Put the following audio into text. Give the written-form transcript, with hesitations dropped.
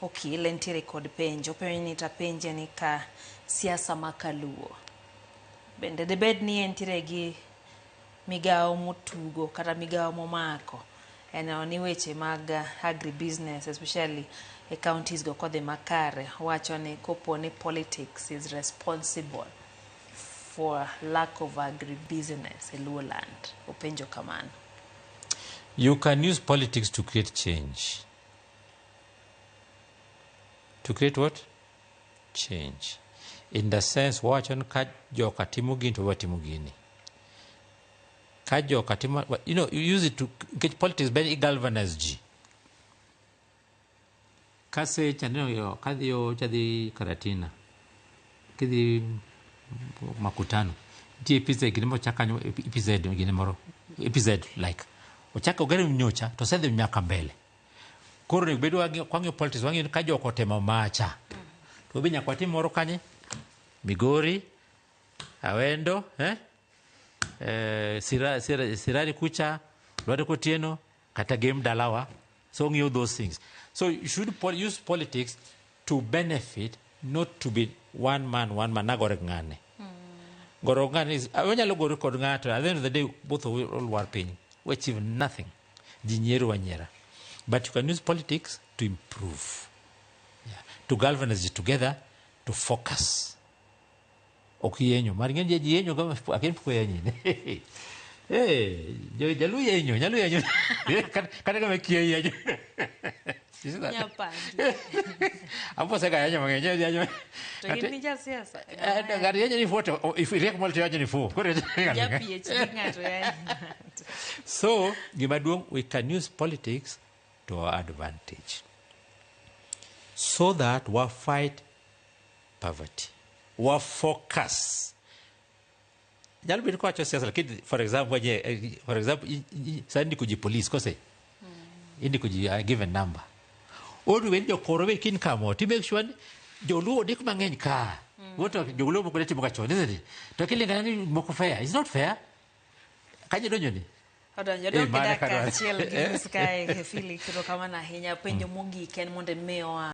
Okil entiere kod penjo. Openjo ni tapenje ni ka siasa ma kaluo bende dibed ni entiere gi migawo motugo kata migawo momako e neno ni weche mag agribusiness, especially e counties go, kodhi makare. Wacho ni kopo ni politics is responsible for lack of agribusiness e Luo land. Openjo kamano. You can use politics to create change. To create what? Change. In the sense, wacho ni ka joka timo gini to watimo gini. Ka joka timo, you use it to, nikech politics ben i galvanize ji. Kase chaneno yo, kadhi yo chadhi Karatina, kidhi Makutano, nitie EPZ gini mochak kanyo, EPZ gini moro, EPZ like. Ochak ogere nyocha to osedhi nyaka mbele. Koro onego bed kwang'iyo politics, wang'iyo ni ka joko otemo macha to be nyaka watim moro kanye. Migori, Awendo, eh? Sirari kucha, Lwado Kotieno, kata Gem Dalawa. So ng'iyo those things. So you should use politics to benefit, not to be one man, one man, nagore gi ng'ane. Goro ng'ane is, wanyalo gore kod ng'ato, at the end of the day, both of we all war piny. We achieve nothing. Ji nyiero wanyiera. But you can use politics to improve. Yeah. To galvanize it together, to focus. Ok yenyo. Mar ng'eny ji yenyo kama akin pok yenyo. Eh, jo jalu yenyo, nyalu yenyo. Kata kama kia yenyo. You see that? Nyapandi. Apo sega yenyo mang'eny, yenyo. To in ni jasiasa. Ng'ato yenyo ni 40, if iriek molo to yenyo ni 4. Koro Ja PhD ng'ato yanyo. So, gima duong', we can use politics to our advantage. So that we fight poverty. We focus. Nyalo bedo kowacho siasa, lakini for example, for example, sani ndiko ji police kose? Indiko ji a given number. Odu wen jokoro be kin kamo, to make sure ni joluo ondik mang'eny ka. Woto joluo moko ne timo ga chon, isn't it? To kilingana ni moko fair, it's not fair. Kanyo donjo ni? Odonjo Eh, dong mano gidak kadwaro. kaachiel gi nus kae. Felix, erokamano ahinya. Penjo mogik en mondo imiwa